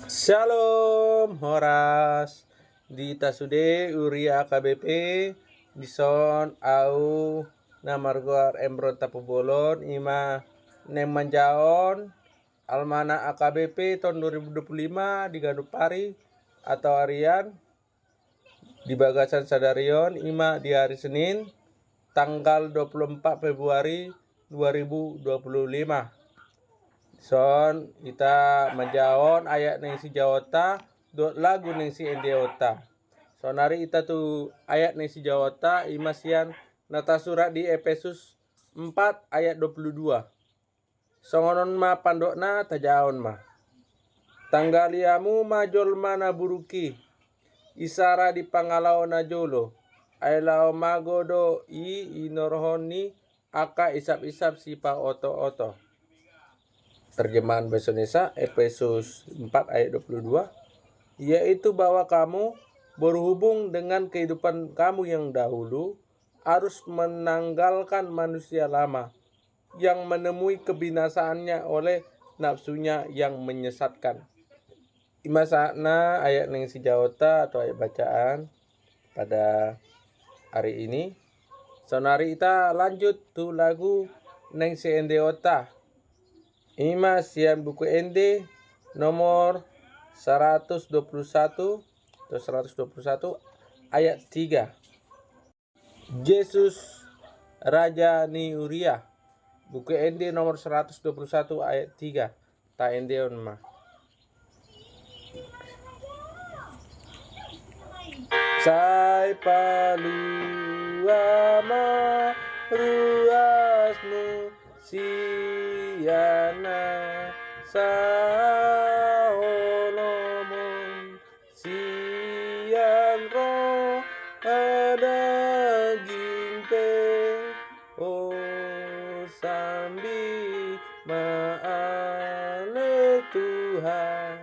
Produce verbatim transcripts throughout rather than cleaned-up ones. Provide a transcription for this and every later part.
Shalom, horas. Di hita sude huria A K B P, dison au na margoar Embron Tampubolon, ima naeng manjaon almanak A K B P tahun dua ribu dua puluh lima di ganup ari atau harian di bagasan sadari on, ima di hari Senin tanggal dua puluh empat Februari dua ribu dua puluh lima. Dison hita manjaon ayat naeng sijaonta dohot lagu naeng siendeonta. Saonari hita tu ayat naeng sijaonta, ima sian na tarsurat di Epesus empat ayat dua puluh dua. Songon on ma pandokna, tajaon ma. Tanggali hamu ma jolma na buruk i, isara di pangalaho na jolo, ai laho mago do i hinorhon ni angka isap-isap sipaoto-oto. Terjemahan bahasa Indonesia, Efesus empat ayat dua puluh dua, yaitu bahwa kamu berhubung dengan kehidupan kamu yang dahulu, harus menanggalkan manusia lama yang menemui kebinasaannya oleh nafsunya yang menyesatkan. Ima sahatna ayat naeng sijaonta atau ayat bacaan pada hari ini. Saonari hita lanjut tu lagu naeng siendeonta. Ima sian Buku Ende nomor seratus dua puluh satu atau seratus dua puluh satu ayat tiga. Jesus, Raja ni Huria. Buku Ende nomor seratus dua puluh satu ayat tiga. Taendeon ma. Sai palua ma ruasmu sian na saholomon, sian roha daging pe, o sambit ma ale Tuhan,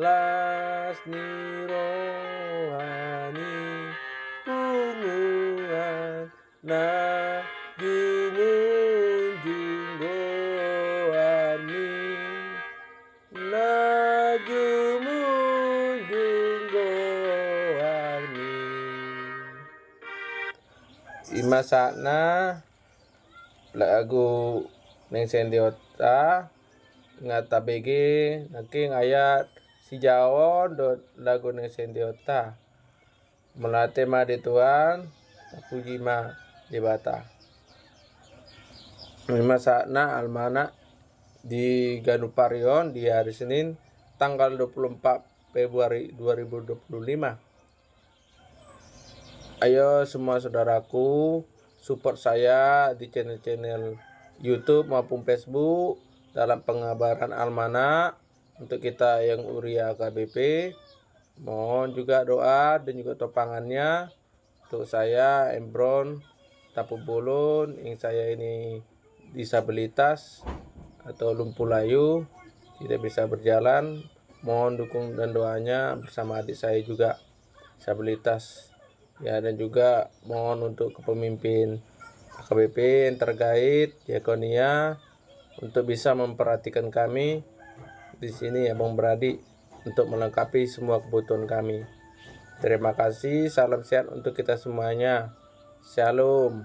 las ni roha ni punguan na jumunjung goarmi, na jumunjung goarmi. Ima sahatna lagu naeng siendeonta, nga tabege nangkin ayat sijaon dohot lagu naeng siendeonta. Mauliate ma di Tuhan, tapuji ma Debata. Ima sahatna almanak di ganup ari on di hari Senin tanggal dua puluh empat Februari dua ribu dua puluh lima. Ayo semua saudaraku, support saya di channel-channel YouTube maupun Facebook dalam pengabaran almanak untuk kita yang huria A K B P. Mohon juga doa dan juga topangannya untuk saya, Embron Tampubolon, yang saya ini disabilitas atau lumpuh layu, tidak bisa berjalan. Mohon dukung dan doanya bersama adik saya juga disabilitas. Ya, dan juga mohon untuk kepemimpin A K B P yang terkait, diakonia, untuk bisa memperhatikan kami di sini, abang beradik, untuk melengkapi semua kebutuhan kami. Terima kasih, salam sehat untuk kita semuanya. Shalom.